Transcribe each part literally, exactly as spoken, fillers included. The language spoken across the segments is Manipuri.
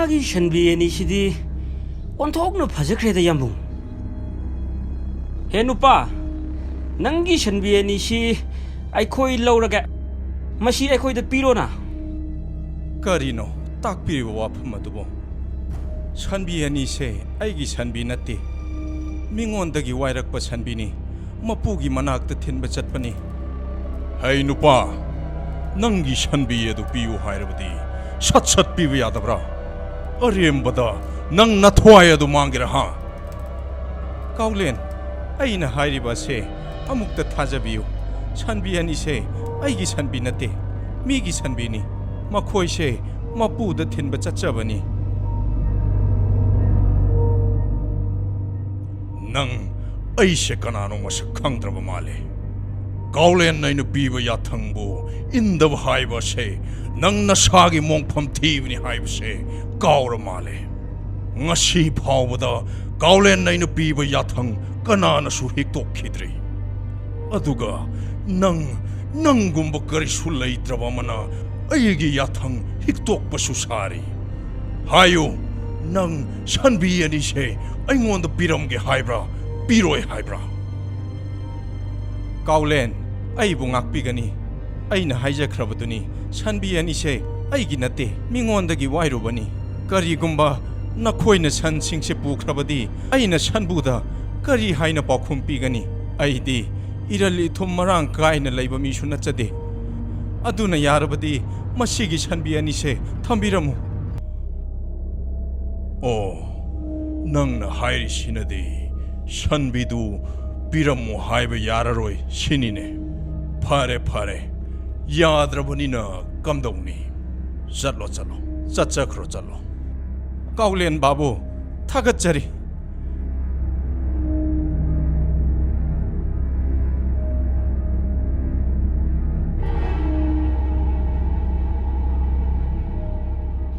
ꯅꯪꯒꯤ ꯁꯟꯕꯤ ꯑꯅꯤꯁꯤꯗꯤ ꯑꯣꯟꯊꯣꯛꯅ ꯐꯖꯈ꯭ꯔꯦꯗ, ꯌꯥꯝꯕꯨꯡ꯫ ꯍꯦ ꯅꯨꯄꯥ, ꯅꯪꯒꯤ ꯁꯟꯕꯤ ꯑꯅꯤꯁꯤ ꯑꯩꯈꯣꯏ ꯂꯧꯔꯒꯦ꯫ ꯃꯁꯤ ꯑꯩꯈꯣꯏꯗ ꯄꯤꯔꯣꯅ꯫ ꯀꯔꯤꯅꯣ ꯇꯥꯛꯄꯤꯔꯤꯕ ꯋꯥꯐꯝ ꯑꯗꯨꯕꯨ? ꯁꯟꯕꯤ ꯑꯅꯤꯁꯦ ꯑꯩꯒꯤ ꯁꯟꯕꯤ ꯅꯠꯇꯦ꯫ ꯃꯤꯉꯣꯟꯗꯒꯤ ꯋꯥꯏꯔꯛꯄ ꯁꯟꯕꯤꯅꯤ꯫ ꯃꯄꯨꯒꯤ ꯃꯅꯥꯛꯇ ꯊꯤꯟꯕ ꯆꯠꯄꯅꯤ꯫ ꯍꯩ ꯅꯨꯄꯥ, ꯅꯪꯒꯤ ꯁꯟꯕꯤ ꯑꯗꯨ ꯄꯤꯌꯨ ꯍꯥꯏꯔꯕꯗꯤ ꯁꯠ ꯁꯠ ꯄꯤꯕ ꯌꯥꯗꯕ꯭ꯔꯥ? ꯑꯔꯦꯝꯕꯗ ꯅꯪ ꯅꯊ꯭ꯋꯥꯏ ꯑꯗꯨ ꯃꯥꯡꯒꯦꯔꯥ, ꯍꯥ? ꯀꯥꯎꯂꯦꯟ, ꯑꯩꯅ ꯍꯥꯏꯔꯤꯕ ꯑꯁꯦ ꯑꯃꯨꯛꯇ ꯊꯥꯖꯕꯤꯌꯨ꯫ ꯁꯟꯕꯤ ꯑꯅꯤꯁꯦ ꯑꯩꯒꯤ ꯁꯟꯕꯤ ꯅꯠꯇꯦ, ꯃꯤꯒꯤ ꯁꯟꯕꯤꯅꯤ꯫ ꯃꯈꯣꯏꯁꯦ ꯃꯄꯨꯗ ꯊꯤꯟꯕ ꯆꯠꯆꯕꯅꯤ꯫ ꯅꯪ ꯑꯩꯁꯦ ꯀꯅꯥꯅꯣ ꯃꯁꯛ ꯈꯪꯗ꯭ꯔꯕ ꯃꯥꯜꯂꯦ꯫ ꯀꯥꯎꯂꯦꯟꯅ ꯑꯩꯅ ꯄꯤꯕ ꯌꯥꯊꯪꯕꯨ ꯏꯟꯗꯕ ꯍꯥꯏꯕ ꯑꯁꯦ ꯅꯪ ꯅꯁꯥꯒꯤ ꯃꯣꯡꯐꯝ ꯊꯤꯕꯅꯤ ꯍꯥꯏꯕꯁꯦ ꯀꯥꯎꯔ ꯃꯥꯜꯂꯦ꯫ ꯉꯁꯤ ꯐꯥꯎꯕꯗ ꯀꯥꯎꯂꯦꯟꯅ ꯑꯩꯅ ꯄꯤꯕ ꯌꯥꯊꯪ ꯀꯅꯥꯅꯁꯨ ꯍꯤꯛꯇꯣꯛꯈꯤꯗ꯭ꯔꯤ꯫ ꯑꯗꯨꯒ ꯅꯪ, ꯅꯪꯒꯨꯝꯕ ꯀꯔꯤꯁꯨ ꯂꯩꯇ꯭ꯔꯕ ꯑꯃꯅ ꯑꯩꯒꯤ ꯌꯥꯊꯪ ꯍꯤꯛꯇꯣꯛꯄꯁꯨ ꯁꯥꯔꯤ꯫ ꯍꯥꯏꯌꯨ, ꯅꯪ ꯁꯟꯕꯤ ꯑꯅꯤꯁꯦ ꯑꯩꯉꯣꯟꯗ ꯄꯤꯔꯝꯒꯦ ꯍꯥꯏꯕ꯭ꯔꯥ, ꯄꯤꯔꯣꯏ ꯍꯥꯏꯕ꯭ꯔꯥ? ꯀꯥꯎꯂꯦꯟ, ꯑꯩꯕꯨ ꯉꯥꯛꯄꯤꯒꯅꯤ꯫ ꯑꯩꯅ ꯍꯥꯏꯖꯈ꯭ꯔꯕꯗꯨꯅꯤ, ꯁꯟꯕꯤ ꯑꯅꯤꯁꯦ ꯑꯩꯒꯤ ꯅꯠꯇꯦ, ꯃꯤꯉꯣꯟꯗꯒꯤ ꯋꯥꯏꯔꯨꯕꯅꯤ꯫ ꯀꯔꯤꯒꯨꯝꯕ ꯅꯈꯣꯏꯅ ꯁꯟꯁꯤꯡꯁꯦ ꯄꯨꯈ꯭ꯔꯕꯗꯤ, ꯑꯩꯅ ꯁꯟꯕꯨꯗ ꯀꯔꯤ ꯍꯥꯏꯅ ꯄꯥꯎꯈꯨꯝ ꯄꯤꯒꯅꯤ? ꯑꯩꯗꯤ ꯏꯔꯜ ꯏꯊꯨꯝ ꯃꯔꯥꯡ ꯀꯥꯏꯅ ꯂꯩꯕ ꯃꯤꯁꯨ ꯅꯠꯆꯗꯦ꯫ ꯑꯗꯨꯅ ꯌꯥꯔꯕꯗꯤ ꯃꯁꯤꯒꯤ ꯁꯟꯕꯤ ꯑꯅꯤꯁꯦ ꯊꯝꯕꯤꯔꯝꯃꯨ꯫ ꯑꯣ, ꯅꯪꯅ ꯍꯥꯏꯔꯤꯁꯤꯅꯗꯤ ꯁꯟꯕꯤꯗꯨ ꯄꯤꯔꯝꯃꯨ ꯍꯥꯏꯕ ꯌꯥꯔꯔꯣꯏ ꯁꯤꯅꯤꯅꯦ꯫ ꯐꯔꯦ, ꯐꯔꯦ, ꯌꯥꯗ꯭ꯔꯕꯅꯤꯅ ꯀꯝꯗꯧꯅꯤ? ꯆꯠꯂꯣ, ꯆꯠꯂꯣ, ꯆꯠꯆꯈ꯭ꯔꯣ, ꯆꯠꯂꯣ꯫ ꯀꯥꯎꯂꯦꯟ ꯕꯥꯕꯨ, ꯊꯥꯒꯠꯆꯔꯤ꯫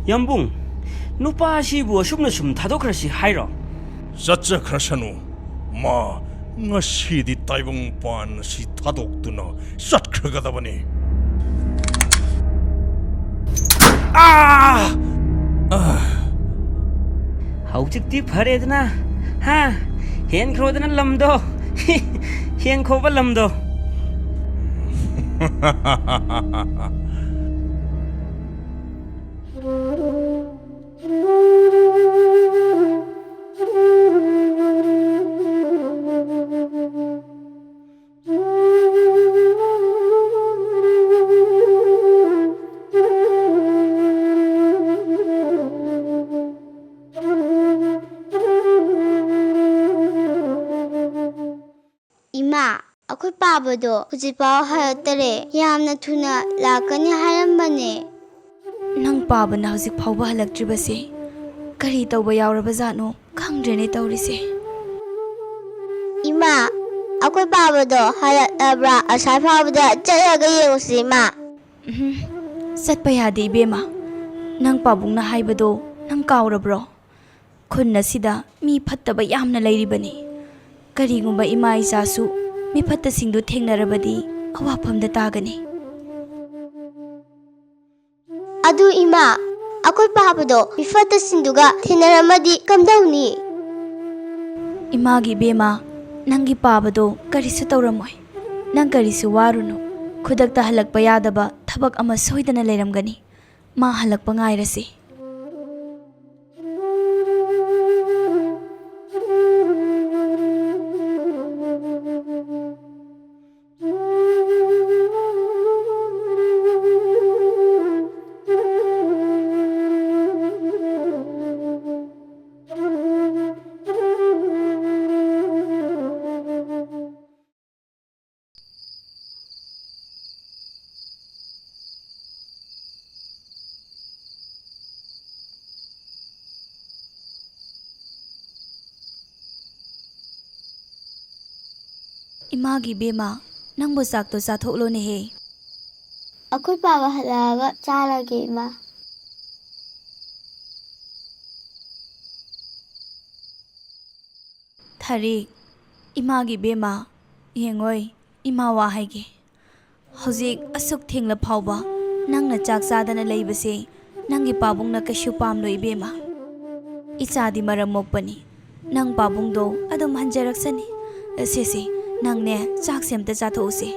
ꯌꯥꯝꯕꯨꯡ, ꯅꯨꯄꯥ ꯑꯁꯤꯕꯨ ꯑꯁꯨꯝꯅ ꯁꯨꯝ ꯊꯥꯗꯣꯛꯈ꯭ꯔꯁꯤ ꯍꯥꯏꯔꯣ? ꯆꯠꯆꯈ꯭ꯔꯁꯅꯨ꯫ ꯃꯥ ꯉꯁꯤꯗꯤ ꯇꯥꯏꯕꯪꯄꯥꯟ ꯑꯁꯤ ꯊꯥꯗꯣꯛꯇꯨꯅ ꯆꯠꯈ꯭ꯔꯒꯗꯕꯅꯤ꯫ ꯑꯥ! ꯍꯧꯖꯤꯛꯇꯤ ꯐꯔꯦꯗꯅ, ꯍꯥ? ꯍꯦꯟꯈ꯭ꯔꯣꯗꯅ ꯂꯝꯗꯣ꯫ ꯍꯦꯟꯈꯣꯕ ꯂꯝꯗꯣ꯫ ꯏꯃꯥ, ꯑꯩꯈꯣꯏ ꯄꯥꯕꯗꯣ ꯍꯧꯖꯤꯛꯐꯥꯎ ꯍꯜꯂꯛꯇꯔꯦ꯫ ꯌꯥꯝꯅ ꯊꯨꯅ ꯂꯥꯛꯀꯅꯤ ꯍꯥꯏꯔꯝꯕꯅꯦ꯫ ꯅꯪ ꯄꯥꯕꯅ ꯍꯧꯖꯤꯛ ꯐꯥꯎꯕ ꯍꯜꯂꯛꯇ꯭ꯔꯤꯕꯁꯦ ꯀꯔꯤ ꯇꯧꯕ ꯌꯥꯎꯔꯕꯖꯥꯠꯅꯣ? ꯈꯪꯗ꯭ꯔꯦꯅꯦ ꯇꯧꯔꯤꯁꯦ꯫ ꯏꯃꯥ, ꯑꯩꯈꯣꯏ ꯄꯥꯕꯗꯣ ꯍꯜꯂꯛꯂꯕ꯭ꯔꯥ? ꯑꯁꯥꯏ ꯐꯥꯎꯕꯗ ꯆꯠꯂꯒ ꯌꯦꯡꯉꯨꯁꯤ, ꯏꯃꯥ꯫ ꯎꯝ, ꯆꯠꯄ ꯌꯥꯗꯦ, ꯏꯕꯦꯝꯃ꯫ ꯅꯪ ꯄꯥꯕꯨꯡꯅ ꯍꯥꯏꯕꯗꯣ ꯅꯪ ꯀꯥꯎꯔꯕ꯭ꯔꯣ? ꯈꯨꯟ ꯑꯁꯤꯗ ꯃꯤ ꯐꯠꯇꯕ ꯌꯥꯝꯅ ꯂꯩꯔꯤꯕꯅꯤ꯫ ꯀꯔꯤꯒꯨꯝꯕ ꯏꯃꯥ ꯏꯆꯥꯁꯨ ꯃꯤꯐꯠꯇꯁꯤꯡꯗꯨ ꯊꯦꯡꯅꯔꯕꯗꯤ ꯑꯋꯥꯐꯝꯗ ꯇꯥꯒꯅꯤ꯫ ꯑꯗꯨ ꯏꯃꯥ, ꯑꯩꯈꯣꯏ ꯄꯥꯕꯗꯣ ꯃꯤꯐꯠꯇꯁꯤꯡꯗꯨꯒ ꯊꯦꯡꯅꯔꯝꯃꯗꯤ ꯀꯝꯗꯧꯅꯤ? ꯏꯃꯥꯒꯤ ꯏꯕꯦꯝꯃ, ꯅꯪꯒꯤ ꯄꯥꯕꯗꯣ ꯀꯔꯤꯁꯨ ꯇꯧꯔꯝꯃꯣꯏ꯫ ꯅꯪ ꯀꯔꯤꯁꯨ ꯋꯥꯔꯨꯅꯨ꯫ ꯈꯨꯗꯛꯇ ꯍꯜꯂꯛꯄ ꯌꯥꯗꯕ ꯊꯕꯛ ꯑꯃ ꯁꯣꯏꯗꯅ ꯂꯩꯔꯝꯒꯅꯤ꯫ ꯃꯥ ꯍꯜꯂꯛꯄ ꯉꯥꯏꯔꯁꯤ꯫ ꯏꯃꯥꯒꯤ ꯏꯕꯦꯝꯃ, ꯅꯪꯕꯨ ꯆꯥꯛꯇꯣ ꯆꯥꯊꯣꯛꯂꯣꯅꯦꯍꯦ꯫ ꯑꯩꯈꯣꯏ ꯄꯥꯕ ꯍꯜꯂꯛꯑꯒ ꯆꯥꯔꯒꯦ, ꯏꯃꯥ꯫ ꯊꯔꯤꯛ, ꯏꯃꯥꯒꯤ ꯏꯕꯦꯝꯃ, ꯌꯦꯡꯉꯣꯏ, ꯏꯃꯥ ꯋꯥ ꯍꯥꯏꯒꯦ꯫ ꯍꯧꯖꯤꯛ ꯑꯁꯨꯛ ꯊꯦꯡꯂ ꯐꯥꯎꯕ ꯅꯪꯅ ꯆꯥꯛ ꯆꯥꯗꯅ ꯂꯩꯕꯁꯦ ꯅꯪꯒꯤ ꯄꯥꯕꯨꯡꯅ ꯀꯩꯁꯨ ꯄꯥꯝꯂꯣꯏ, ꯏꯕꯦꯝꯃ꯫ ꯏꯆꯥꯗꯤ ꯃꯔꯝ ꯃꯣꯛꯄꯅꯤ꯫ ꯅꯪ ꯄꯥꯕꯨꯡꯗꯣ ꯑꯗꯨꯝ ꯍꯟꯖꯔꯛꯁꯅꯤ꯫ ꯁꯦ, ꯁꯦ, ꯅꯪꯅꯦ, ꯆꯥꯛꯁꯦ ꯑꯝꯇ ꯆꯥꯊꯣꯛꯎꯁꯦ꯫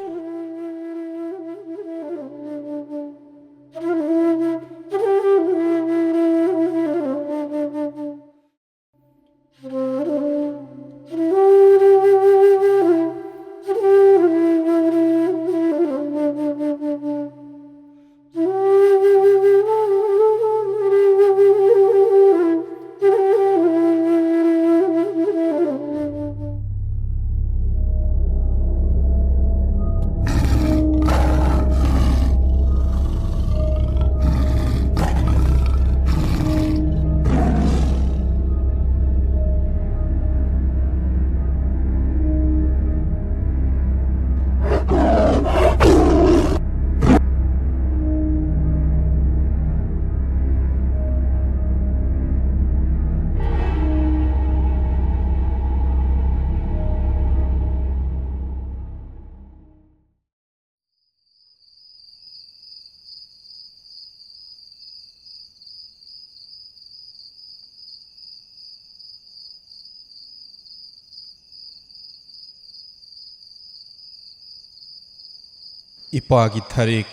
ꯏꯄꯥꯒꯤ ꯊꯔꯤꯛ,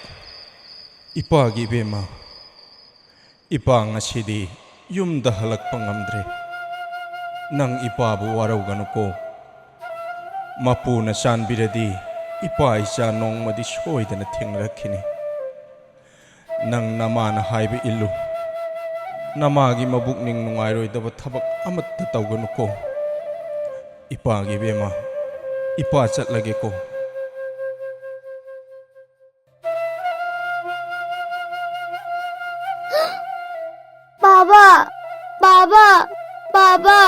ꯏꯄꯥꯒꯤ ꯏꯕꯦꯝꯃ, ꯏꯄꯥ ꯉꯁꯤꯗꯤ ꯌꯨꯝꯗ ꯍꯜꯂꯛꯄ ꯉꯝꯗ꯭ꯔꯦ꯫ ꯅꯪ ꯏꯄꯥꯕꯨ ꯋꯥꯔꯧꯒꯅꯨꯀꯣ꯫ ꯃꯄꯨꯅ ꯆꯥꯟꯕꯤꯔꯗꯤ ꯏꯄꯥ ꯏꯆꯥ ꯅꯣꯡꯃꯗꯤ ꯁꯣꯏꯗꯅ ꯊꯦꯡꯅꯔꯛꯈꯤꯅꯤ꯫ ꯅꯪ ꯅꯃꯥꯅ ꯍꯥꯏꯕ ꯏꯜꯂꯨ꯫ ꯅꯃꯥꯒꯤ ꯃꯕꯨꯛꯅꯤꯡ ꯅꯨꯡꯉꯥꯏꯔꯣꯏꯗꯕ ꯊꯕꯛ ꯑꯃꯠꯇ ꯇꯧꯒꯅꯨꯀꯣ꯫ ꯏꯄꯥꯒꯤ ꯏꯕꯦꯝꯃ, ꯏꯄꯥ ꯆꯠꯂꯒꯦꯀꯣ꯫ ꯕꯥꯕꯥ! ꯕꯥꯕꯥ! ꯕꯥꯕꯥ!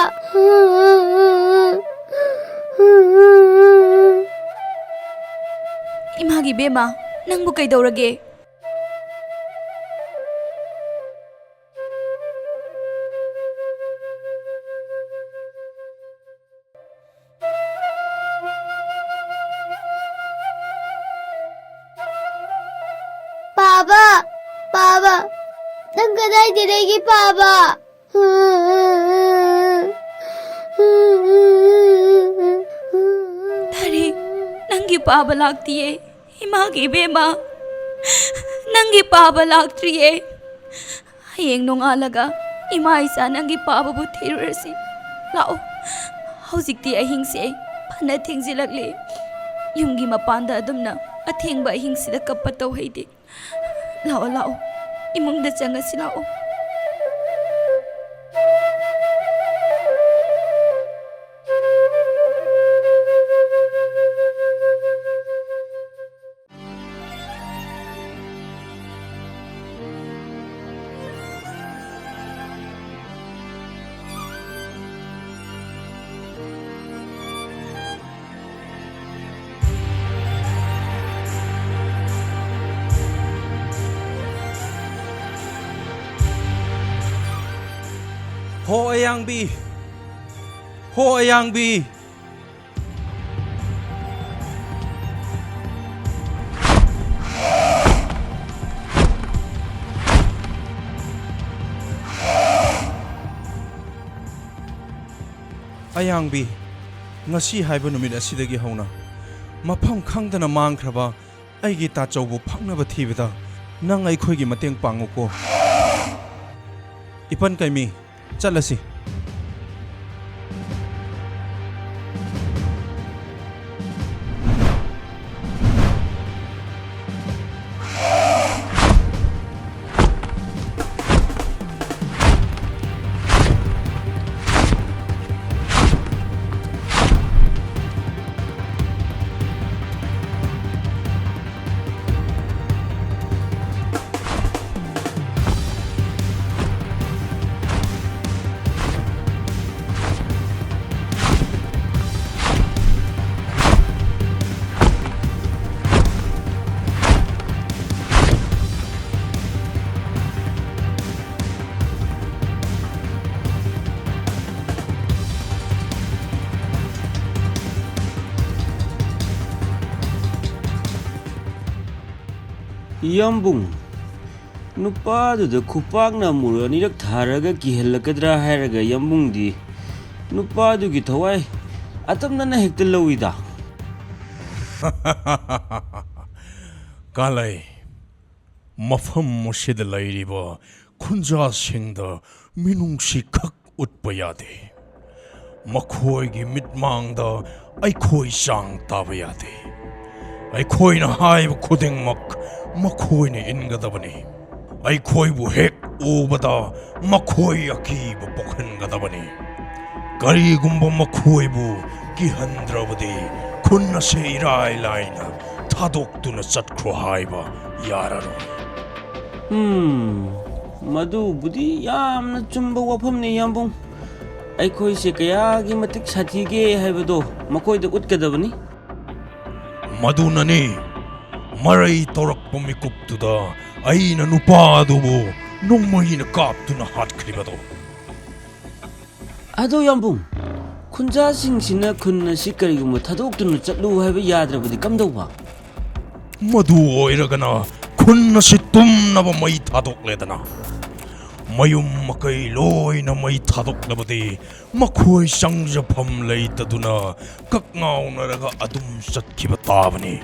ꯏꯃꯥꯒꯤ ꯏꯕꯦꯝꯃ, ꯅꯪꯕꯨ ꯀꯩꯗꯧꯔꯒꯦ? ꯕꯥꯕꯥ! ꯕꯥꯕꯥ! ꯅꯪ ꯀꯗꯥꯏꯗ ꯂꯩꯒꯦ ꯄꯥꯕ? ꯊꯔꯤ, ꯅꯪꯒꯤ ꯄꯥꯕ ꯂꯥꯛꯇꯤꯌꯦ꯫ ꯏꯃꯥꯒꯤ ꯏꯕꯦꯝꯃ, ꯅꯪꯒꯤ ꯄꯥꯕ ꯂꯥꯛꯇ꯭ꯔꯤꯌꯦ꯫ ꯍꯌꯦꯡ ꯅꯣꯡꯉꯥꯜꯂꯒ ꯏꯃꯥ ꯏꯆꯥ ꯅꯪꯒꯤ ꯄꯥꯕꯕꯨ ꯊꯤꯔꯨꯔꯁꯤ꯫ ꯂꯥꯛꯑꯣ, ꯍꯧꯖꯤꯛꯇꯤ ꯑꯍꯤꯡꯁꯦ ꯐꯅ ꯊꯦꯡꯖꯤꯜꯂꯛꯂꯦ꯫ ꯌꯨꯝꯒꯤ ꯃꯄꯥꯟꯗ ꯑꯗꯨꯝꯅ ꯑꯊꯦꯡꯕ ꯑꯍꯤꯡꯁꯤꯗ ꯀꯞꯄ ꯇꯧꯍꯩꯗꯦ꯫ ꯂꯥꯛꯑꯣ, ꯂꯥꯛꯑꯣ, ꯏꯃꯨꯡꯗ ꯆꯪꯉꯁꯤ, ꯂꯥꯛꯑꯣ꯫ ꯍꯣ ꯑꯌꯥꯡꯕꯤ! ꯍꯣ ꯑꯌꯥꯡꯕꯤ! ꯑꯌꯥꯡꯕꯤ, ꯉꯁꯤ ꯍꯥꯏꯕ ꯅꯨꯃꯤꯠ ꯑꯁꯤꯗꯒꯤ ꯍꯧꯅ ꯃꯐꯝ ꯈꯪꯗꯅ ꯃꯥꯡꯈ꯭ꯔꯕ ꯑꯩꯒꯤ ꯇꯥꯆꯧꯕꯨ ꯐꯪꯅꯕ ꯊꯤꯕꯗ ꯅꯪ ꯑꯩꯈꯣꯏꯒꯤ ꯃꯇꯦꯡ ꯄꯥꯡꯉꯨꯀꯣ꯫ ꯏꯄꯟ ꯀꯩꯃꯤ, ꯆꯠꯂꯁꯤ꯫ ꯏꯌꯥꯝꯕꯨꯡ, ꯅꯨꯄꯥꯗꯨꯗ ꯈꯨꯄꯥꯛꯅ ꯑꯃꯨꯔꯛ ꯑꯅꯤꯔꯛ ꯊꯥꯔꯒ ꯀꯤꯍꯜꯂꯛꯀꯗ꯭ꯔꯥ ꯍꯥꯏꯔꯒ ꯌꯥꯝꯕꯨꯡꯗꯤ ꯅꯨꯄꯥꯗꯨꯒꯤ ꯊꯋꯥꯏ ꯑꯇꯝꯅꯅ ꯍꯦꯛꯇ ꯂꯧꯏꯗ꯫ ꯀꯥꯂꯩ, ꯃꯐꯝ ꯑꯁꯤꯗ ꯂꯩꯔꯤꯕ ꯈꯨꯟꯖꯥꯁꯤꯡꯗ ꯃꯤꯅꯨꯡꯁꯤ ꯈꯛ ꯎꯠꯄ ꯌꯥꯗꯦ꯫ ꯃꯈꯣꯏꯒꯤ ꯃꯤꯠꯃꯥꯡꯗ ꯑꯩꯈꯣꯏ ꯆꯥꯡ ꯇꯥꯕ ꯌꯥꯗꯦ꯫ ꯑꯩꯈꯣꯏꯅ ꯍꯥꯏꯕ ꯈꯨꯗꯤꯡꯃꯛ ꯃꯈꯣꯏꯅ ꯏꯟꯒꯗꯕꯅꯤ꯫ ꯑꯩꯈꯣꯏꯕꯨ ꯍꯦꯛ ꯎꯕꯗ ꯃꯈꯣꯏ ꯑꯀꯤꯕ ꯄꯣꯛꯍꯟꯒꯗꯕꯅꯤ꯫ ꯀꯔꯤꯒꯨꯝꯕ ꯃꯈꯣꯏꯕꯨ ꯀꯤꯍꯟꯗ꯭ꯔꯕꯗꯤ ꯈꯨꯟ ꯑꯁꯤ ꯏꯔꯥꯏ ꯂꯥꯏꯅ ꯊꯥꯗꯣꯛꯇꯨꯅ ꯆꯠꯈ꯭ꯔꯣ ꯍꯥꯏꯕ ꯌꯥꯔꯔꯣꯏ꯫ ꯎꯝ, ꯃꯗꯨꯕꯨꯗꯤ ꯌꯥꯝꯅ ꯆꯨꯝꯕ ꯋꯥꯐꯝꯅꯤ, ꯌꯥꯝꯕꯨꯡ꯫ ꯑꯩꯈꯣꯏꯁꯦ ꯀꯌꯥꯒꯤ ꯃꯇꯤꯛ ꯁꯥꯊꯤꯒꯦ ꯍꯥꯏꯕꯗꯣ ꯃꯈꯣꯏꯗ ꯎꯠꯀꯗꯕꯅꯤ꯫ ꯃꯗꯨꯅꯅꯤ, ꯃꯔꯩ ꯇꯧꯔꯛꯄ ꯃꯤꯀꯨꯞꯇꯨꯗ ꯑꯩꯅ ꯅꯨꯄꯥ ꯑꯗꯨꯕꯨ ꯅꯣꯡꯃꯩꯅ ꯀꯥꯞꯇꯨꯅ ꯍꯥꯠꯈ꯭ꯔꯤꯕꯗꯣ꯫ ꯑꯗꯣ ꯌꯥꯝꯕꯨꯡ, ꯈꯨꯟꯖꯥꯁꯤꯡꯁꯤꯅ ꯈꯨꯟ ꯑꯁꯤ ꯀꯔꯤꯒꯨꯝꯕ ꯊꯥꯗꯣꯛꯇꯨꯅ ꯆꯠꯂꯨ ꯍꯥꯏꯕ ꯌꯥꯗ꯭ꯔꯕꯗꯤ ꯀꯝꯗꯧꯕ? ꯃꯗꯨ ꯑꯣꯏꯔꯒꯅ ꯈꯨꯟ ꯑꯁꯤ ꯇꯨꯝꯅꯕ ꯃꯩ ꯊꯥꯗꯣꯛꯂꯦꯗꯅ꯫ ꯃꯌꯨꯝ ꯃꯀꯩ ꯂꯣꯏꯅ ꯃꯩ ꯊꯥꯗꯣꯛꯂꯕꯗꯤ ꯃꯈꯣꯏ ꯆꯪꯖꯐꯝ ꯂꯩꯇꯗꯨꯅ ꯀꯛꯉꯥꯎꯅꯔꯒ ꯑꯗꯨꯝ ꯆꯠꯈꯤꯕ ꯇꯥꯕꯅꯤ꯫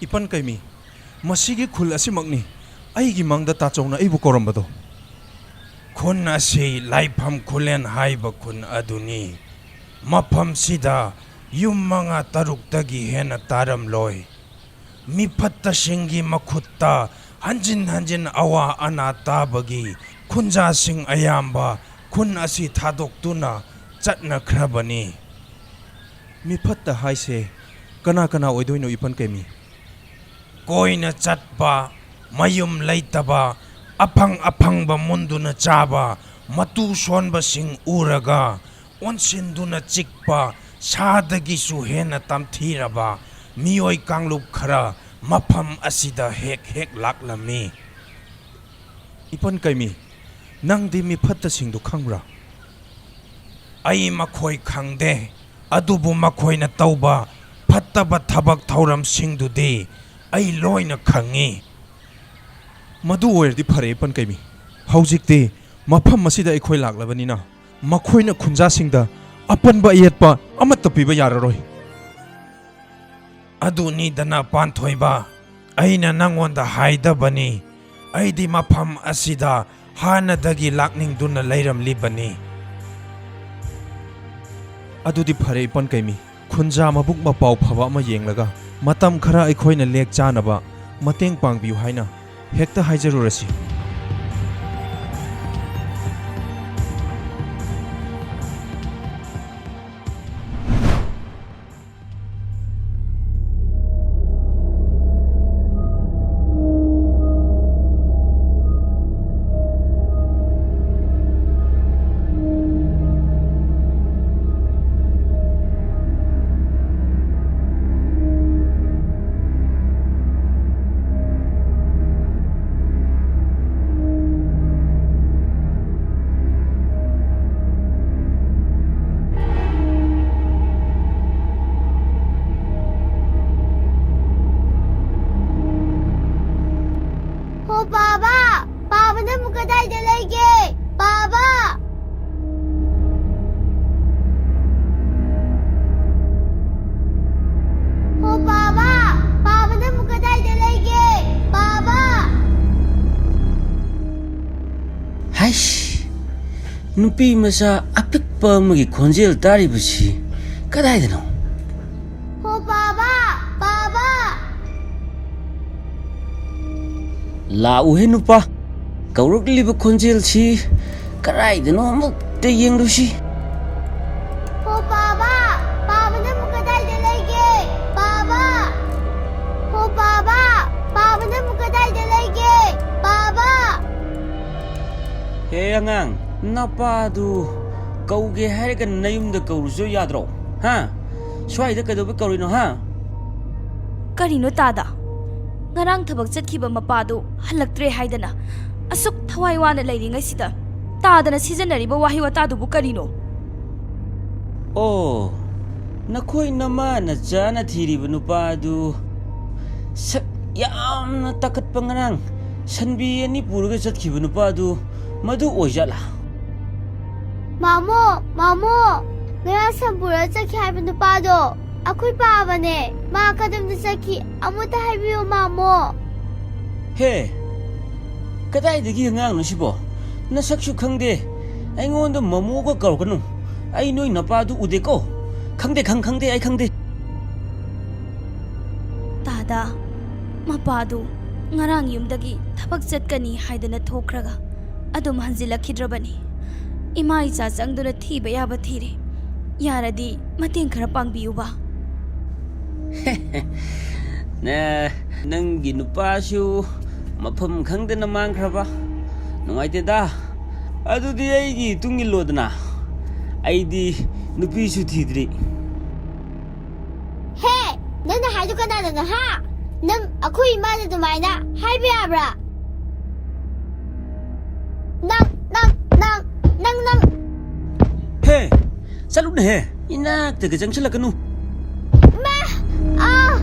ꯏꯄꯟ ꯀꯩꯃꯤ, ꯃꯁꯤꯒꯤ ꯈꯨꯜ ꯑꯁꯤꯃꯛꯅꯤ ꯑꯩꯒꯤ ꯃꯪꯗ ꯇꯥꯆꯧꯅ ꯑꯩꯕꯨ ꯀꯧꯔꯝꯕꯗꯣ꯫ ꯈꯨꯟ ꯑꯁꯤ ꯂꯥꯏꯐꯝ ꯈꯨꯂꯦꯟ ꯍꯥꯏꯕ ꯈꯨꯟ ꯑꯗꯨꯅꯤ꯫ ꯃꯐꯝꯁꯤꯗ ꯌꯨꯝ ꯃꯉꯥ ꯇꯔꯨꯛꯇꯒꯤ ꯍꯦꯟꯅ ꯇꯥꯔꯝꯂꯣꯏ꯫ ꯃꯤꯐꯠꯇꯁꯤꯡꯒꯤ ꯃꯈꯨꯠꯇ ꯍꯟꯖꯤꯟ ꯍꯟꯖꯤꯟ ꯑꯋꯥ ꯑꯅꯥ ꯇꯥꯕꯒꯤ ꯈꯨꯟꯖꯥꯁꯤꯡ ꯑꯌꯥꯝꯕ ꯈꯨꯟ ꯑꯁꯤ ꯊꯥꯗꯣꯛꯇꯨꯅ ꯆꯠꯅꯈ꯭ꯔꯕꯅꯤ꯫ ꯃꯤꯐꯠꯇ ꯍꯥꯏꯁꯦ ꯀꯅꯥ ꯀꯅꯥ ꯑꯣꯏꯗꯣꯏꯅꯣ, ꯏꯄꯟ ꯀꯩꯃꯤ? ꯀꯣꯏꯅ ꯆꯠꯄ, ꯃꯌꯨꯝ ꯂꯩꯇꯕ, ꯑꯐꯪ ꯑꯐꯪꯕ ꯃꯨꯟꯗꯨꯅ ꯆꯥꯕ ꯃꯇꯨ ꯁꯣꯟꯕꯁꯤꯡ ꯎꯔꯒ ꯑꯣꯟꯁꯤꯟꯗꯨꯅ ꯆꯤꯛꯄ ꯁꯥꯗꯒꯤꯁꯨ ꯍꯦꯟꯅ ꯇꯝꯊꯤꯔꯕ ꯃꯤꯑꯣꯏ ꯀꯥꯡꯂꯨꯞ ꯈꯔ ꯃꯐꯝ ꯑꯁꯤꯗ ꯍꯦꯛ ꯍꯦꯛ ꯂꯥꯛꯂꯝꯃꯤ꯫ ꯏꯄꯟ ꯀꯩꯃꯤ, ꯅꯪꯗꯤ ꯃꯤꯐꯠꯇꯁꯤꯡꯗꯨ ꯈꯪꯕ꯭ꯔꯥ? ꯑꯩ ꯃꯈꯣꯏ ꯈꯪꯗꯦ, ꯑꯗꯨꯕꯨ ꯃꯈꯣꯏꯅ ꯇꯧꯕ ꯐꯠꯇꯕ ꯊꯕꯛ ꯊꯧꯔꯝꯁꯤꯡꯗꯨꯗꯤ ꯑꯩ ꯂꯣꯏꯅ ꯈꯪꯏ꯫ ꯃꯗꯨ ꯑꯣꯏꯔꯗꯤ ꯐꯔꯦ, ꯏꯄꯟ ꯀꯩꯃꯤ꯫ ꯍꯧꯖꯤꯛꯇꯤ ꯃꯐꯝ ꯑꯁꯤꯗ ꯑꯩꯈꯣꯏ ꯂꯥꯛꯂꯕꯅꯤꯅ, ꯃꯈꯣꯏꯅ ꯈꯨꯟꯖꯥꯁꯤꯡꯗ ꯑꯄꯟꯕ ꯑꯌꯦꯠꯄ ꯑꯃꯠꯇ ꯄꯤꯕ ꯌꯥꯔꯔꯣꯏ꯫ ꯑꯗꯨꯅꯤꯗꯅ, ꯄꯥꯟꯊꯣꯏꯕ, ꯑꯩꯅ ꯅꯪꯉꯣꯟꯗ ꯍꯥꯏꯗꯕꯅꯤ꯫ ꯑꯩꯗꯤ ꯃꯐꯝ ꯑꯁꯤꯗ ꯍꯥꯟꯅꯗꯒꯤ ꯂꯥꯛꯅꯤꯡꯗꯨꯅ ꯂꯩꯔꯝꯂꯤꯕꯅꯤ꯫ ꯑꯗꯨꯗꯤ ꯐꯔꯦ, ꯏꯄꯟ ꯀꯩꯃꯤ꯫ ꯈꯨꯟꯖꯥ ꯃꯕꯨꯛ ꯃꯄꯥꯎ ꯐꯕ ꯑꯃ ꯌꯦꯡꯂꯒ ꯃꯇꯝ ꯈꯔ ꯑꯩꯈꯣꯏꯅ ꯂꯦꯛ ꯆꯥꯅꯕ ꯃꯇꯦꯡ ꯄꯥꯡꯕꯤꯌꯨ ꯍꯥꯏꯅ ꯍꯦꯛꯇ ꯍꯥꯏꯖꯔꯨꯔꯁꯤ꯫ ꯍꯣ ꯄꯥꯕ! ꯄꯥꯕ ꯅꯪꯕꯨ ꯀꯗꯥꯏꯗ ꯂꯩꯒꯦ? ꯄꯥꯕ! ꯍꯣ ꯄꯥꯕ! ꯄꯥꯕ ꯅꯪꯕꯨ ꯀꯗꯥꯏꯗ ꯂꯩꯒꯦ? ꯄꯥꯕ! ꯍꯩꯁ! ꯅꯨꯄꯤ ꯃꯆꯥ ꯑꯄꯤꯛꯄ ꯑꯃꯒꯤ ꯈꯣꯟꯖꯦꯜ ꯇꯥꯔꯤꯕꯁꯤ ꯀꯗꯥꯏꯗꯅꯣ? ꯍꯣ ꯄꯥꯕ! ꯄꯥꯕ! ꯂꯥꯛꯎꯍꯦ ꯅꯨꯄꯥ, ꯀꯧꯔꯛꯂꯤꯕ ꯈꯣꯟꯖꯦꯜꯁꯤ ꯀꯗꯥꯏꯗꯅꯣ ꯑꯃꯨꯛꯇ ꯌꯦꯡꯂꯨꯁꯤ꯫ ꯍꯣ ꯄꯥꯕ! ꯄꯥꯕ ꯅꯪꯕꯨ ꯀꯗꯥꯏꯗ ꯂꯩꯒꯦ? ꯄꯥꯕ! ꯍꯣ ꯄꯥꯕ! ꯄꯥꯕ ꯅꯪꯕꯨ ꯀꯗꯥꯏꯗ ꯂꯩꯒꯦ? ꯄꯥꯕ! ꯑꯦ ꯑꯉꯥꯡ, ꯅꯄꯥꯗꯨ ꯀꯧꯒꯦ ꯍꯥꯏꯔꯒ ꯅꯌꯨꯝꯗ ꯀꯧꯔꯨꯁꯨ ꯌꯥꯗ꯭ꯔꯣ? ꯍꯥ? ꯁ꯭ꯋꯥꯏꯗ ꯀꯩꯗꯧꯕ ꯀꯧꯔꯤꯅꯣ, ꯍꯥ? ꯀꯔꯤꯅꯣ ꯇꯥꯗ? ꯉꯔꯥꯡ ꯊꯕꯛ ꯆꯠꯈꯤꯕ ꯃꯄꯥꯗꯨ ꯍꯜꯂꯛꯇ꯭ꯔꯦ ꯍꯥꯏꯗꯅ ꯑꯁꯨꯛ ꯊꯋꯥꯏ ꯋꯥꯅ ꯂꯩꯔꯤꯉꯩꯁꯤꯗ ꯇꯥꯗꯅ ꯁꯤꯖꯤꯟꯅꯔꯤꯕ ꯋꯥꯍꯩ ꯋꯥꯇꯥꯗꯨꯕꯨ ꯀꯔꯤꯅꯣ? ꯑꯣ, ꯅꯈꯣꯏ ꯅꯃꯥ ꯅꯆꯥꯅ ꯊꯤꯔꯤꯕ ꯅꯨꯄꯥꯗꯨ ꯁꯛ ꯌꯥꯝꯅ ꯇꯥꯈꯠꯄ, ꯉꯔꯥꯡ ꯁꯟꯕꯤ ꯑꯅꯤ ꯄꯨꯔꯒ ꯆꯠꯈꯤꯕ ꯅꯨꯄꯥꯗꯨ ꯃꯗꯨ ꯑꯣꯏꯖꯥꯠꯂꯥ? ꯃꯥꯃꯣ, ꯃꯥꯃꯣ, ꯉꯔꯥꯡ ꯁꯟ ꯄꯨꯔꯒ ꯆꯠꯈꯤ ꯍꯥꯏꯕ ꯅꯨꯄꯥꯗꯣ ꯑꯩꯈꯣꯏ ꯄꯥꯕꯅꯦ꯫ ꯃꯥ ꯀꯗꯣꯝꯗ ꯆꯠꯈꯤ ꯑꯃꯨꯛꯇ ꯍꯥꯏꯕꯤꯌꯨ ꯃꯥꯃꯣ꯫ ꯍꯦ, ꯀꯗꯥꯏꯗꯒꯤ ꯑꯉꯥꯡꯅꯣ ꯁꯤꯕꯣ? ꯅꯁꯛꯁꯨ ꯈꯪꯗꯦ, ꯑꯩꯉꯣꯟꯗ ꯃꯃꯣꯒ ꯀꯧꯔꯛꯀꯅꯨ꯫ ꯑꯩ ꯅꯣꯏ ꯅꯄꯥꯗꯨ ꯎꯗꯦꯀꯣ꯫ ꯈꯪꯗꯦ, ꯈꯪ-, ꯈꯪꯗꯦ, ꯑꯩ ꯈꯪꯗꯦ꯫ ꯇꯥꯗ, ꯃꯄꯥꯗꯨ ꯉꯔꯥꯡ ꯌꯨꯝꯗꯒꯤ ꯊꯕꯛ ꯆꯠꯀꯅꯤ ꯍꯥꯏꯗꯅ ꯊꯣꯛꯈ꯭ꯔꯒ ꯑꯗꯨꯝ ꯍꯟꯖꯤꯜꯂꯛꯈꯤꯗ꯭ꯔꯕꯅꯤ꯫ ꯏꯃꯥ ꯏꯆꯥ ꯆꯪꯗꯨꯅ ꯊꯤꯕ ꯌꯥꯕ ꯊꯤꯔꯦ꯫ ꯌꯥꯔꯗꯤ ꯃꯇꯦꯡ ꯈꯔ ꯄꯥꯡꯕꯤꯌꯨꯕ꯫ ꯅ-, ꯅꯪꯒꯤ ꯅꯨꯄꯥꯁꯨ ꯃꯐꯝ ꯈꯪꯗꯅ ꯃꯥꯡꯈ꯭ꯔꯕ? ꯅꯨꯡꯉꯥꯏꯇꯦꯗ꯫ ꯑꯗꯨꯗꯤ ꯑꯩꯒꯤ ꯏꯇꯨꯡ ꯏꯜꯂꯣꯗꯅ꯫ ꯑꯩꯗꯤ ꯅꯨꯄꯤꯁꯨ ꯊꯤꯗ꯭ꯔꯤ꯫ ꯍꯦ! ꯅꯪꯅ ꯍꯥꯏꯗꯣ ꯀꯅꯥꯗꯅꯣ, ꯍꯥ? ꯅꯪ ꯑꯩꯈꯣꯏ ꯏꯃꯥꯗ ꯑꯗꯨꯃꯥꯏꯅ ꯍꯥꯏꯕ ꯌꯥꯕ꯭ꯔꯥ? ꯅꯪ, ꯅꯪ, ꯅꯪ, ꯅꯪ, ꯅꯪ꯫ ꯍꯦ! ꯆꯠꯂꯨꯅꯦꯍꯦ! ꯏꯅꯥꯛꯇꯒ ꯆꯪꯁꯤꯜꯂꯛꯀꯅꯨ꯫ ꯃꯥ! ꯑꯥ!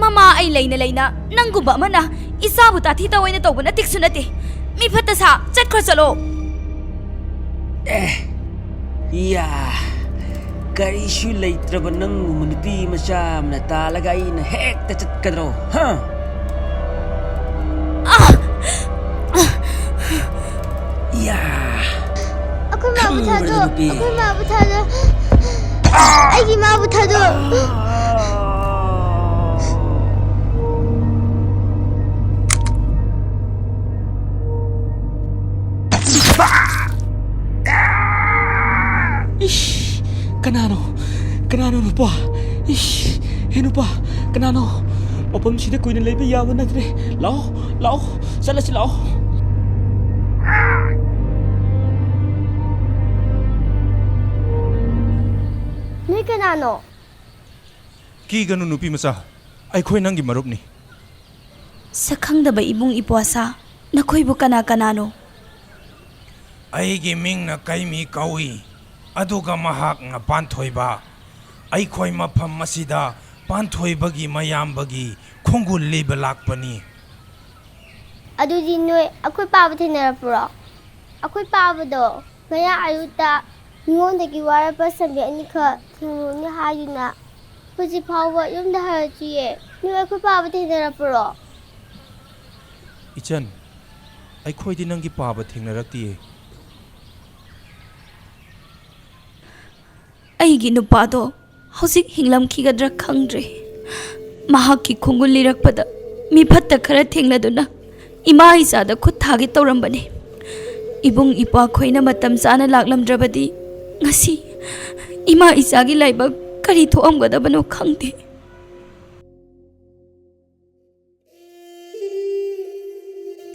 ꯃꯃꯥ ꯑꯩ ꯂꯩꯅ ꯂꯩꯅ ꯅꯪꯒꯨꯝꯕ ꯑꯃꯅ ꯏꯆꯥꯕꯨ ꯇꯥꯊꯤ ꯇꯥꯑꯣꯏꯅ ꯇꯧꯕ ꯅꯠꯇꯤꯛꯁꯨ ꯅꯠꯇꯦ꯫ ꯃꯤ ꯐꯠꯇ ꯁꯥ, ꯆꯠꯈ꯭ꯔꯣ ꯆꯠꯂꯣ꯫ ꯑꯦ, ꯌꯥ, ꯀꯔꯤꯁꯨ ꯂꯩꯇ꯭ꯔꯕ ꯅꯪꯒꯨꯝꯕ ꯅꯨꯄꯤ ꯃꯆꯥ ꯑꯃꯅ ꯇꯥꯜꯂꯒ ꯑꯩꯅ ꯍꯦꯛꯇ ꯆꯠꯀꯗ꯭ꯔꯣ? ꯍꯥ? ꯑꯥ! ꯌꯥ! ꯑꯩꯈꯣꯏ ꯃꯥꯕꯨ ꯈꯪꯕ꯭ꯔꯥ ꯊꯥꯗꯣꯛ-, ꯅꯨꯄꯤ? ꯑꯩꯈꯣꯏ ꯃꯥꯕꯨ ꯊꯥꯗꯣꯛ-, ꯑꯩꯒꯤ ꯃꯥꯕꯨ ꯊꯥꯗꯣꯛ꯫ ꯏꯁ! ꯀꯅꯥꯅꯣ? ꯀꯅꯥꯅꯣ ꯅꯨꯄꯥ? ꯏꯁ! ꯍꯦ ꯅꯨꯄꯥ! ꯀꯅꯥꯅꯣ? ꯃꯐꯝꯁꯤꯗ ꯀꯨꯏꯅ ꯂꯩꯕ ꯌꯥꯕ ꯅꯠꯇ꯭ꯔꯦ꯫ ꯂꯥꯛꯑꯣ, ꯂꯥꯛꯑꯣ, ꯆꯠꯂꯁꯤ ꯂꯥꯛꯑꯣ꯫ ꯅꯣꯏ ꯀꯅꯥꯅꯣ? ꯀꯤꯒꯅꯨ ꯅꯨꯄꯤ ꯃꯆꯥ, ꯑꯩꯈꯣꯏ ꯅꯪꯒꯤ ꯃꯔꯨꯞꯅꯤ꯫ ꯁꯛꯈꯪꯗꯕ ꯏꯕꯨꯡ ꯏꯄ꯭ꯋꯥꯁꯥ, ꯅꯈꯣꯏꯕꯨ ꯀꯅꯥ ꯀꯅꯥꯅꯣ? ꯑꯩꯒꯤ ꯃꯤꯡꯅ ꯀꯩꯃꯤ ꯀꯧꯏ, ꯑꯗꯨꯒ ꯃꯍꯥꯛꯅ ꯄꯥꯟꯊꯣꯏꯕ꯫ ꯑꯩꯈꯣꯏ ꯃꯐꯝ ꯑꯁꯤꯗ ꯄꯥꯟꯊꯣꯏꯕꯒꯤ ꯃꯌꯥꯝꯕꯒꯤ ꯈꯣꯡꯒꯨꯜ ꯂꯤꯕ ꯂꯥꯛꯄꯅꯤ꯫ ꯑꯗꯨꯗꯤ ꯅꯣꯏ ꯑꯩꯈꯣꯏ ꯄꯥꯕ ꯊꯦꯡꯅꯔꯛꯄ꯭ꯔꯣ? ꯑꯩꯈꯣꯏ ꯄꯥꯕꯗꯣ ꯉꯔꯥꯡ ꯑꯌꯨꯛꯇ ꯃꯤꯉꯣꯟꯗꯒꯤ ꯋꯥꯔꯛꯄ ꯁꯟꯕꯤ ꯑꯅꯤꯈꯛ ꯊꯤꯜꯂꯨꯅꯤ ꯍꯥꯏꯗꯨꯅ ꯍꯧꯖꯤꯛ ꯐꯥꯎꯕ ꯌꯨꯝꯗ ꯍꯜꯂꯛꯇ꯭ꯔꯤꯌꯦ꯫ ꯅꯣꯏ ꯑꯩꯈꯣꯏ ꯄꯥꯕ ꯊꯦꯡꯅꯔꯛꯄ꯭ꯔꯣ? ꯏꯆꯟ, ꯑꯩꯈꯣꯏꯗꯤ ꯅꯪꯒꯤ ꯄꯥꯕ ꯊꯦꯡꯅꯔꯛꯇꯤꯌꯦ꯫ ꯑꯩꯒꯤ ꯅꯨꯄꯥꯗꯣ ꯍꯧꯖꯤꯛ ꯍꯤꯡꯂꯝꯈꯤꯒꯗ꯭ꯔꯥ ꯈꯪꯗ꯭ꯔꯦ꯫ ꯃꯍꯥꯛꯀꯤ ꯈꯣꯡꯒꯨꯜ ꯂꯤꯔꯛꯄꯗ ꯃꯤꯐꯠꯇ ꯈꯔ ꯊꯦꯡꯅꯗꯨꯅ ꯏꯃꯥ ꯏꯆꯥꯗ ꯈꯨꯠ ꯊꯥꯒꯦ ꯇꯧꯔꯝꯕꯅꯤ꯫ ꯏꯕꯨꯡ ꯏꯄ꯭ꯋꯥꯈꯣꯏꯅ ꯃꯇꯝ ꯆꯥꯅ ꯂꯥꯛꯂꯝꯗ꯭ꯔꯕꯗꯤ ꯉꯁꯤ ꯏꯃꯥ ꯏꯆꯥꯒꯤ ꯂꯥꯏꯕꯛ ꯀꯔꯤ ꯊꯣꯛꯑꯝꯒꯗꯕꯅꯣ ꯈꯪꯗꯦ꯫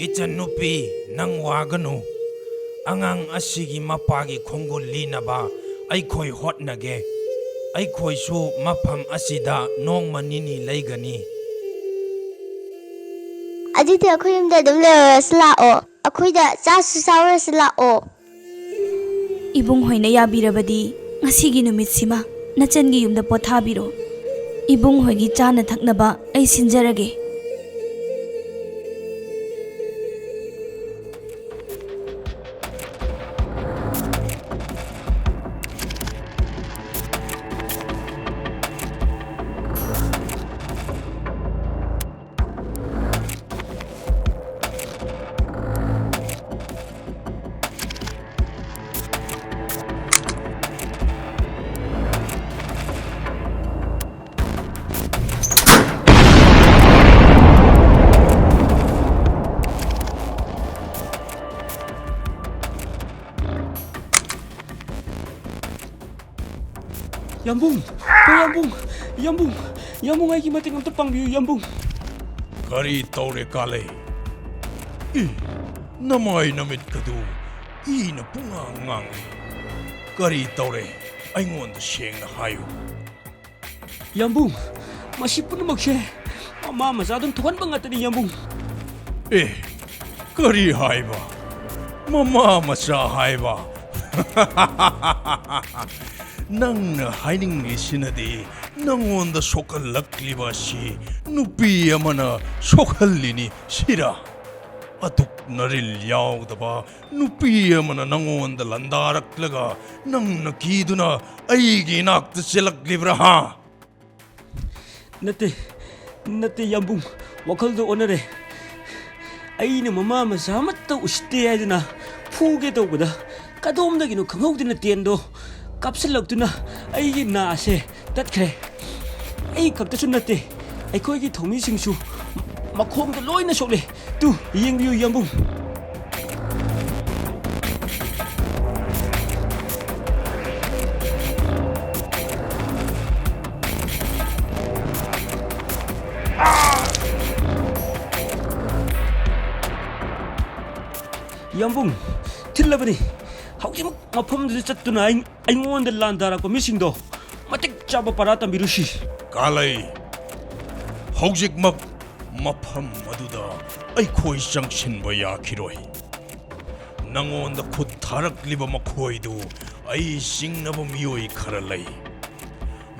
ꯏꯆꯟꯅꯨꯄꯤ, ꯅꯪ ꯋꯥꯒꯅꯨ꯫ ꯑꯉꯥꯡ ꯑꯁꯤꯒꯤ ꯃꯄꯥꯒꯤ ꯈꯣꯡꯒꯨꯜ ꯂꯤꯅꯕ ꯑꯩꯈꯣꯏ ꯍꯣꯠꯅꯒꯦ꯫ ꯑꯩꯈꯣꯏꯁꯨ ꯃꯐꯝ ꯑꯁꯤꯗ ꯅꯣꯡꯃ ꯅꯤꯅꯤ ꯂꯩꯒꯅꯤ꯫ ꯑꯗꯨꯗꯤ ꯑꯩꯈꯣꯏ ꯌꯨꯝꯗ ꯑꯗꯨꯝ ꯂꯩꯔꯨꯔꯁꯤ ꯂꯥꯛꯑꯣ꯫ ꯑꯩꯈꯣꯏꯗ ꯆꯥꯁꯨ ꯆꯥꯎꯔꯁꯤ ꯂꯥꯛꯑꯣ꯫ ꯏꯕꯨꯡ ꯍꯣꯏꯅ ꯌꯥꯕꯤꯔꯕꯗꯤ ꯉꯁꯤꯒꯤ ꯅꯨꯃꯤꯠꯁꯤꯃ ꯅꯆꯟꯒꯤ ꯌꯨꯝꯗ ꯄꯣꯊꯥꯕꯤꯔꯣ꯫ ꯏꯕꯨꯡ ꯍꯣꯏꯒꯤ ꯆꯥꯅ ꯊꯛꯅꯕ ꯑꯩ ꯁꯤꯟꯖꯔꯒꯦ꯫ ꯌꯥꯝꯕꯨꯡ! ꯑꯣ, ꯌꯥꯝꯕꯨꯡ! ꯌꯥꯝꯕꯨꯡ! ꯌꯥꯝꯕꯨꯡ, ꯑꯩꯒꯤ ꯃꯇꯦꯡ ꯑꯝꯇ ꯄꯥꯡꯕꯤꯌꯨ, ꯌꯥꯝꯕꯨꯡ! ꯀꯔꯤ ꯇꯧꯔꯦ, ꯀꯥꯂꯩ? ꯏ, ꯅꯃꯥꯏ ꯅꯃꯤꯠꯀꯗꯨ ꯏꯅ ꯄꯨꯡꯉꯥꯡ ꯉꯥꯡꯂꯤ꯫ ꯀꯔꯤ ꯇꯧꯔꯦ? ꯑꯩꯉꯣꯟꯗ ꯁꯦꯡꯅ ꯍꯥꯏꯌꯨ꯫ ꯌꯥꯝꯕꯨꯡ, ꯃꯁꯤ ꯄꯨꯝꯅꯃꯛꯁꯦ ꯃꯃꯥ ꯃꯆꯥꯗꯨꯅ ꯊꯣꯛꯍꯟꯕ ꯉꯥꯛꯇꯅꯤ, ꯌꯥꯝꯕꯨꯡ꯫ ꯑꯦ, ꯀꯔꯤ ꯍꯥꯏꯕ? ꯃꯃꯥ ꯃꯆꯥ ꯍꯥꯏꯕ? ꯅꯪꯅ ꯍꯥꯏꯅꯤꯡꯂꯤꯁꯤꯅꯗꯤ ꯅꯉꯣꯟꯗ ꯁꯣꯛꯍꯜꯂꯛꯂꯤꯕ ꯑꯁꯤ ꯅꯨꯄꯤ ꯑꯃꯅ ꯁꯣꯛꯍꯜꯂꯤꯅꯤ ꯁꯤꯔꯥ? ꯑꯗꯨꯛ ꯅꯔꯤꯜ ꯌꯥꯎꯗꯕ ꯅꯨꯄꯤ ꯑꯃꯅ ꯅꯉꯣꯟꯗ ꯂꯥꯟꯗꯥꯔꯛꯂꯒ ꯅꯪꯅ ꯀꯤꯗꯨꯅ ꯑꯩꯒꯤ ꯏꯅꯥꯛꯇ ꯆꯦꯜꯂꯛꯂꯤꯕ꯭ꯔꯥ, ꯍꯥ? ꯅꯠꯇꯦ, ꯅꯠꯇꯦ, ꯌꯥꯝꯕꯨꯡ, ꯋꯥꯈꯜꯗꯣ ꯑꯣꯟꯅꯔꯦ꯫ ꯑꯩꯅ ꯃꯃꯥ ꯃꯆꯥ ꯑꯃꯠꯇ ꯎꯁꯤꯠꯇꯦ ꯍꯥꯏꯗꯨꯅ ꯐꯨꯒꯦ ꯇꯧꯕꯗ, ꯀꯗꯣꯝꯗꯒꯤꯅꯣ ꯈꯪꯍꯧꯗꯅ ꯇꯦꯟꯗꯣ ꯀꯥꯞꯁꯤꯜꯂꯛꯇꯨꯅ ꯑꯩꯒꯤ ꯅꯥ ꯑꯁꯦ ꯇꯠꯈ꯭ꯔꯦ꯫ ꯑꯩ ꯈꯛꯇꯁꯨ ꯅꯠꯇꯦ, ꯑꯩꯈꯣꯏꯒꯤ ꯊꯧꯃꯤꯁꯤꯡꯁꯨ ꯃꯈꯣꯡꯗ ꯂꯣꯏꯅ ꯁꯣꯛꯂꯦ꯫ ꯇꯨ, ꯌꯦꯡꯕꯤꯌꯨ, ꯌꯥꯝꯕꯨꯡ꯫ ꯌꯥꯝꯕꯨꯡ, ꯊꯤꯜꯂꯕꯅꯤ꯫ ꯍꯧꯖꯤꯛꯃꯛ ꯃꯐꯝꯗꯨꯗ ꯆꯠꯇꯨꯅ ꯑꯩ-, ꯑꯩꯉꯣꯟꯗ ꯂꯥꯟꯗꯥꯔꯛꯄ ꯃꯤꯁꯤꯡꯗꯣ ꯃꯇꯤꯛ ꯆꯥꯕ ꯄꯔꯥ ꯇꯝꯕꯤꯔꯨꯁꯤ꯫ ꯀꯥꯂꯩ, ꯍꯧꯖꯤꯛꯃꯛ ꯃꯐꯝ ꯑꯗꯨꯗ ꯑꯩꯈꯣꯏ ꯆꯪꯁꯤꯟꯕ ꯌꯥꯈꯤꯔꯣꯏ꯫ ꯅꯉꯣꯟꯗ ꯈꯨꯠ ꯊꯥꯔꯛꯂꯤꯕ ꯃꯈꯣꯏꯗꯨ ꯑꯩ ꯆꯤꯡꯅꯕ ꯃꯤꯑꯣꯏ ꯈꯔ ꯂꯩ꯫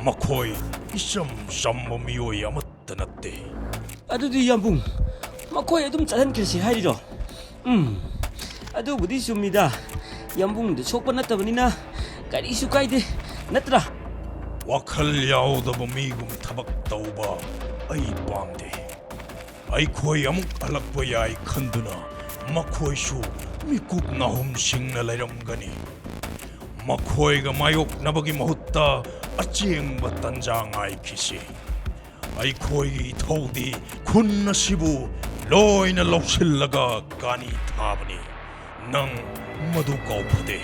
ꯃꯈꯣꯏ ꯏꯆꯝ ꯆꯝꯕ ꯃꯤꯑꯣꯏ ꯑꯃꯠꯇ ꯅꯠꯇꯦ꯫ ꯑꯗꯨꯗꯤ ꯌꯥꯝꯕꯨꯡ, ꯃꯈꯣꯏ ꯑꯗꯨꯝ ꯆꯠꯍꯟꯈ꯭ꯔꯁꯤ ꯍꯥꯏꯔꯤꯔꯣ? ꯎꯝ, ꯑꯗꯨꯕꯨꯗꯤ ꯆꯨꯝꯃꯤꯗ꯫ ꯌꯥꯝꯕꯨꯡꯗ ꯁꯣꯛꯄ ꯅꯠꯇꯕꯅꯤꯅ ꯀꯔꯤꯁꯨ ꯀꯥꯏꯗꯦ, ꯅꯠꯇ꯭ꯔꯥ? ꯋꯥꯈꯜ ꯌꯥꯎꯗꯕ ꯃꯤꯒꯨꯝ ꯊꯕꯛ ꯇꯧꯕ ꯑꯩ ꯄꯥꯝꯗꯦ꯫ ꯑꯩꯈꯣꯏ ꯑꯃꯨꯛ ꯍꯜꯂꯛꯄ ꯌꯥꯏ ꯈꯟꯗꯨꯅ ꯃꯈꯣꯏꯁꯨ ꯃꯤꯀꯨꯞ ꯅꯥꯍꯨꯝ ꯁꯤꯡꯅ ꯂꯩꯔꯝꯒꯅꯤ꯫ ꯃꯈꯣꯏꯒ ꯃꯥꯌꯣꯛꯅꯕꯒꯤ ꯃꯍꯨꯠꯇ ꯑꯆꯦꯡꯕ ꯇꯟꯖꯥ ꯉꯥꯏꯈꯤꯁꯤ꯫ ꯑꯩꯈꯣꯏꯒꯤ ꯏꯊꯧꯗꯤ ꯈꯨꯟ ꯑꯁꯤꯕꯨ ꯂꯣꯏꯅ ꯂꯧꯁꯤꯜꯂꯒ ꯀꯥꯅꯤ ꯊꯥꯕꯅꯤ꯫ ꯅꯪ ꯃꯗꯨ ꯀꯥꯎꯐꯗꯦ꯫